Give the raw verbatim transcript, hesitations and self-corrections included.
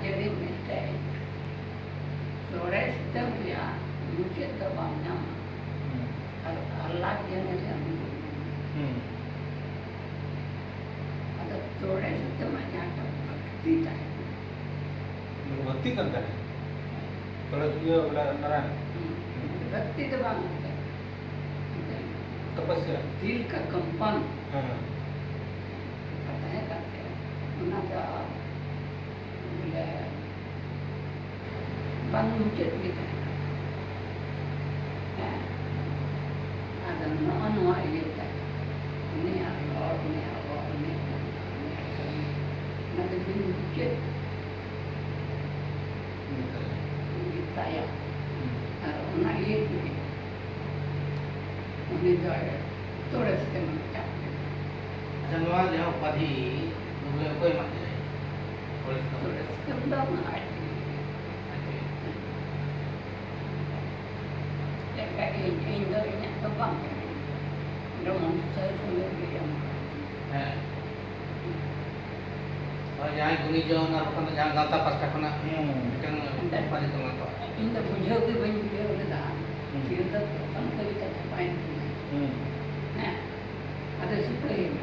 ᱡᱟᱹᱲᱤ ᱢᱤᱫᱴᱮᱡ ᱛᱚᱲᱮ ᱥᱤᱛᱟᱹᱢ ᱨᱮᱭᱟᱜ ᱢᱩᱪᱟᱹᱫ ᱫᱚ ᱵᱟᱢ ᱧᱟᱢᱟ᱾ ᱦᱩᱸ᱾ ᱟᱨ ᱟᱞᱟᱜᱽ ᱡᱟᱹᱱᱤ ᱨᱮᱭᱟᱜ ᱢᱩᱪᱟᱹᱫ ᱧᱟᱢᱟ᱾ ᱦᱩᱸ᱾ ᱟᱫᱚ ᱛᱚᱲᱮ ᱥᱤᱛᱟᱹᱢ ᱟᱜ ᱡᱟᱦᱟᱸᱴᱟᱜ ᱵᱷᱚᱠᱛᱤ ᱛᱟᱦᱮᱸ ᱠᱟᱱᱟ᱾ ᱵᱷᱚᱠᱛᱤ ᱠᱟᱱ ᱛᱟᱦᱮᱸ? ᱛᱚᱲᱮ ᱤᱭᱟᱹ ᱵᱚᱞᱮ ᱱᱟᱨᱟᱭᱚᱱ? ᱦᱩᱸ᱾ ᱵᱷᱚᱠᱛᱤ ᱫᱚ ᱵᱟᱝ ᱠᱟᱱᱟ᱾ ᱛᱚᱯᱚᱥᱭᱟ᱾ ᱫᱤᱞ ᱠᱟ ᱠᱚᱢᱯᱚᱱ᱾ ᱦᱮᱸ᱾ ᱛᱟᱦᱮᱸ ᱠᱟᱱ ᱛᱟᱭᱟ᱾ ᱚᱱᱟ ᱫᱚ ᱵᱚᱞᱮ ᱵᱟᱝ ᱢᱩᱪᱟᱹᱫ ᱜᱮ ᱛᱟᱦᱮᱸ ᱠᱟᱱᱟ᱾ ᱦᱮᱸ᱾ ᱟᱫᱚ ᱱᱚᱜᱼᱚ ᱱᱚᱣᱟ ᱤᱭᱟᱹ ᱛᱟᱭ, ᱩᱱᱤᱭᱟᱜ ᱨᱚᱲ, ᱩᱱᱤᱭᱟᱜ ᱨᱚᱲ, ᱩᱱᱤᱭᱟᱜ ᱠᱟᱹᱢᱤ, ᱚᱱᱟ ᱫᱚ ᱵᱤᱱ ᱢᱩᱪᱟᱹᱫ ᱜᱮᱛᱟᱭᱟ᱾ ᱟᱨ ᱚᱱᱟ ᱤᱭᱟᱹ ᱛᱮᱜᱮ ᱩᱱᱤ ᱫᱚᱭ ᱛᱚᱲᱮ ᱥᱤᱛᱟᱹᱢ ᱨᱟᱠᱟᱵ ᱠᱮᱫᱟ᱾ ᱟᱪᱪᱷᱟ, ᱱᱚᱣᱟ ᱡᱟᱦᱟᱸ ᱩᱯᱟᱫᱷᱤ ᱵᱚᱞᱮ ᱚᱠᱚᱭ ᱮᱢᱟᱫ ᱯᱮᱭᱟ? ᱛᱚᱲᱮ ᱥᱤᱛᱟᱹᱢ᱾ ᱛᱚᱲᱮ ᱥᱤᱛᱟᱹᱢ ᱫᱚ ᱟᱡ ᱛᱮᱜᱮ᱾ ᱟᱡ ᱛᱮᱜᱮ᱾ ᱪᱮᱫ ᱞᱮᱠᱟ ᱤᱧ, ᱤᱧ ᱫᱚ ᱤᱧᱟᱹᱜ ᱫᱚ ᱵᱟᱝ ᱠᱟᱱᱟ᱾ ᱚᱸᱰᱮ ᱢᱚᱱᱥᱟᱭ ᱥᱚᱸᱜᱮ ᱜᱮ ᱮᱢ ᱠᱟᱱᱟ᱾ ᱦᱮᱸ᱾ ᱦᱳᱭ, ᱡᱟᱦᱟᱸᱭ ᱜᱩᱱᱤᱡᱚᱱ ᱟᱨ ᱵᱟᱠᱷᱟᱱ ᱫᱚ ᱡᱟᱦᱟᱸ ᱜᱟᱶᱛᱟ ᱯᱟᱥᱴᱟ ᱠᱷᱚᱱᱟᱜ ᱦᱩᱸ᱾ ᱢᱤᱫᱴᱟᱝ ᱮᱱᱛᱮ ᱩᱯᱟᱫᱷᱤ ᱠᱚ ᱮᱢᱟ ᱠᱚᱣᱟ᱾ ᱤᱧ ᱫᱚ ᱵᱩᱡᱷᱟᱹᱣ ᱜᱮ ᱵᱟᱹᱧ ᱵᱩᱡᱷᱟᱹᱣ ᱞᱮᱫᱟ᱾ ᱦᱩᱸ᱾ ᱛᱤᱨᱞᱟᱹ ᱯᱨᱚᱛᱷᱚᱢ ᱠᱟᱹᱨᱤ ᱠᱟᱛᱷᱟ ᱯᱟᱭᱮᱱ ᱛᱤᱧᱟᱹ᱾ ᱦᱩᱸ᱾ ᱦᱮᱸ᱾ ᱟᱫᱚ ᱪᱤᱠᱟᱹᱭᱮᱱᱟ?